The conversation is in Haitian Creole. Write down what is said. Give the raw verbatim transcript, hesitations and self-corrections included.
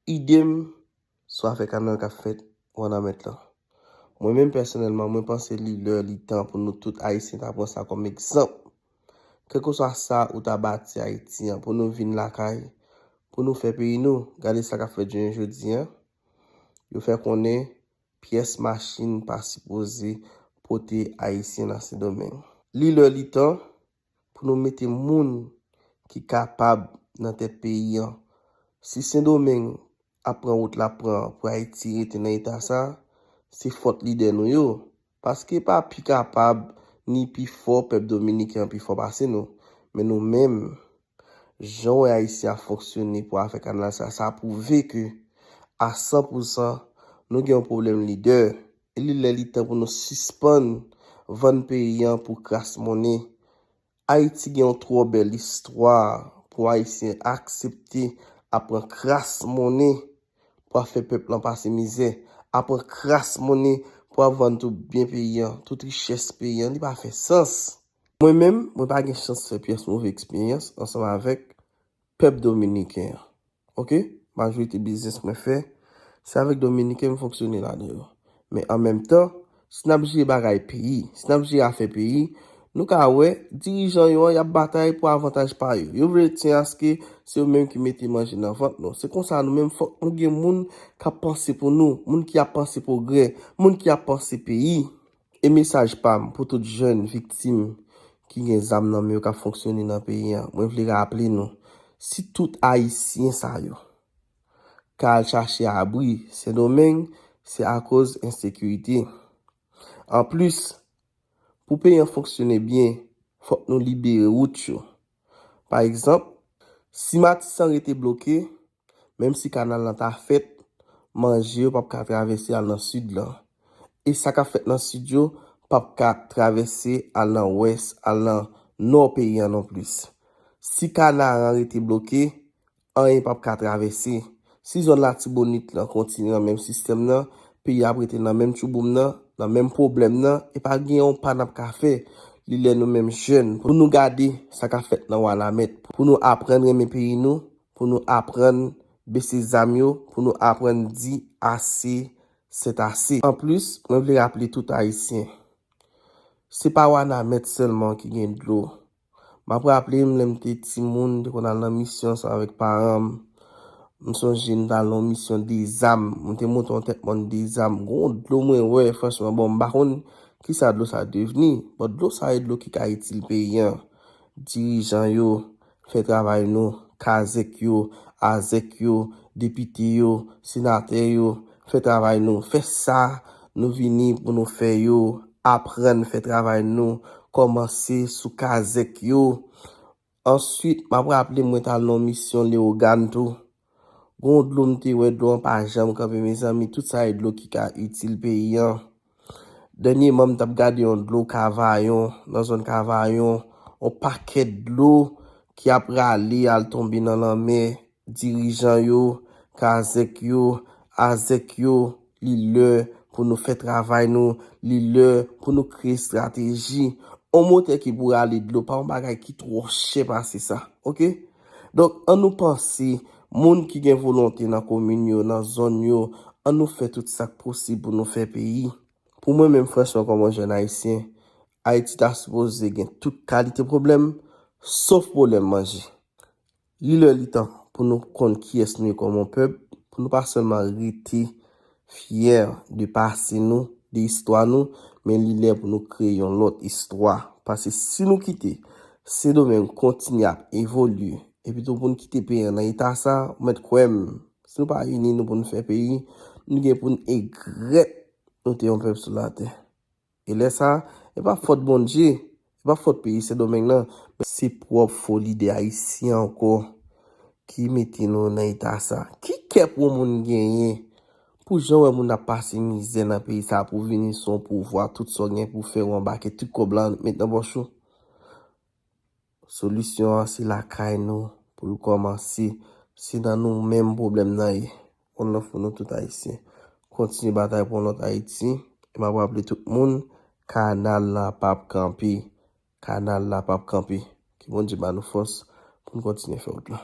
Ide m sou afè kanal k ap fèt Wanament lan. Mwen menm pèsonèlman, mwen panse li lè, li tan pou nou tout Ayisyen ta pran sa kòm egzanp. Kèlkeswa sa ou ta bati Ayiti an, pou nou vin lakay, pou nou fè peyi nou. Gade sa k ap fèt jounen jodi an. Yo fè konnen pyès machin pa sipoze pote Ayisyen nan Sendomeng. Li lè, li tan pou nou mete moun ki kapab nan tèt peyi an. Si Sendomeng ap pran wout l ap pran pou Ayiti rete nan eta sa, se fòt lidè nou yo. Paske pa pi kapab ni pi fò pèp dominiken an pi fò pase nou. Men nou menm, jan w wè Ayisyen ap fonksyone pou afè kanal sa, sa pwouve ke a san pou san, nou gen yon pwoblèm lidè. E li lè li tan pou nou sispann vann peyi an pou kras monnen. Ayiti gen yon twò bèl istwa pou Ayisyen aksepte ap pran kras monnen pou ap fè pèp lan pase mizè, ap pran kras monnen pou ap vann tout byen peyi an, tout richès peyi an. Li pa fè sans. Mwen menm, mwen pa gen chans fè pyès move eksperyans ansanm avèk pèp dominiken an. Oke? Majorite biznis mwen fè, se avèk dominiken m fonksyone ladan yo. Men an menm tan, si n ap jere bagay peyi, si n ap jere afè peyi, nou ka wè dirijan yo an, y ap batay pou avantaj pa yo. Yo vle tyen aske se yo menm ki mete manje nan vant nou. Se konsa nou menm, fòk nou gen moun k ap panse pou nou, moun ki ap panse pwogrè, moun ki ap panse peyi. E mesaj pa m pou tout jèn viktim ki gen zam nan men yo k ap fonksyone nan peyi an, mwen vle raple nou, si tout Ayisyen sa yo ka al chache abri Sendomeng, se akoz ensekirite. Anplis, pou peyi an fonksyone byen, fòk nou libere wout yo. Pa egzanp, si Matisan rete bloke, menm si kanal lan ta fèt, manje yo p ap ka travèse al nan sid lan. E sa k ap fèt nan sid yo p ap ka travèse al nan wès, al nan nò peyi an nonplis. Si kanal lan rete bloke, anyen p ap ka travèse. Si zòn Latibonit lan kontinye nan menm sistèm nan, peyi a ap rete nan menm tchouboum nan, nan menm pwoblèm nan, e pa gen yon pa n ap ka fè. Li lè nou menm jèn, pou nou gade sa k ap fèt nan Wanament, pou nou aprann renmen peyi nou, pou nou aprann bese zam yo, pou nou aprann di ase, sèt ase. Anplis, mwen vle raple tout Ayisyen, se pa Wanament sèlman ki gen dlo. M ap raple m, lè m te timoun, m te konn al nan misyon ansanm avèk paran m. M sonje m t al nan yon misyon dezam. M te monte yon tèt mòn dezam. Gon dlo mwen wè, franchman, bon, m pa konn kisa dlo sa devni. Bon, dlo sa e dlo ki ka itil peyi an. Dirijan yo, fè travay nou, kazèk yo, azèk yo, depite yo, senatè yo, fè travay nou, fè sa nou vini pou nou fè yo, aprann fè travay nou, kòmanse sou kazèk yo. Answit, m ap raple mwen t al nan yon misyon Leyogàn tou. Gon dlo m te wè, dlo an pa janm kanpe, mezanmi, tout sa e dlo ki ka itil peyi an. Dènyèman, m t ap gade yon dlo Kavayon, nan zòn Kavayon, yon pakèt dlo ki ap rale al tonbe nan lanmè. Dirijan yo, kazèk yo, azèk yo, li lè pou nou fè travay nou, li lè pou nou kreye estrateji. Yon motè ki pou rale dlo pa yon bagay ki twò chè pase sa, oke? Donk, ann nou panse, moun ki gen volonte nan komin yo, nan zòn yo, ann nou fè tout sa k posib pou nou fè peyi. Pou mwen menm, franchman, kòm yon jèn ayisyen, Ayiti ta sipoze gen tout kalite pwoblèm, sof pwoblèm manje. Li lè li tan pou nou konn kiyès nou ye kòm yon pèp, pou nou pa sèlman rete fyè de pase nou, de istwa nou, men li lè pou nou kreye yon lòt istwa. Paske si nou kite Sendomeng kontinye ap evolye, epi tou pou nou kite peyi an nan eta sa, ou mèt kwè m, si nou pa ini nou pou nou fè peyi, nou gen pou nou egrèt nou te yon pèp sou latè. E lè sa, e pa fòt Bondye, e pa fòt peyi Sendomeng nan, men se pwòp foli de Ayisyen ankò ki mete nou nan eta sa. Ki kè pou yon moun genyen pou jan w wè moun ap pase mizè nan peyi sa pou vini sou yon pouvwa, tout sa w gen pou fè, w anbake tout kòb la, met nan pòch ou? Solisyon an se lakay nou pou l kòmanse. Se nan nou menm pwoblèm nan ye. One love pou nou tout Ayisyen. Kontinye batay pou yon lòt Ayiti. E m ap raple tout moun, kanal la p ap kanpe. Kanal la p ap kanpe. Ke Bondye ba nou fòs pou n kontinye fè wout la.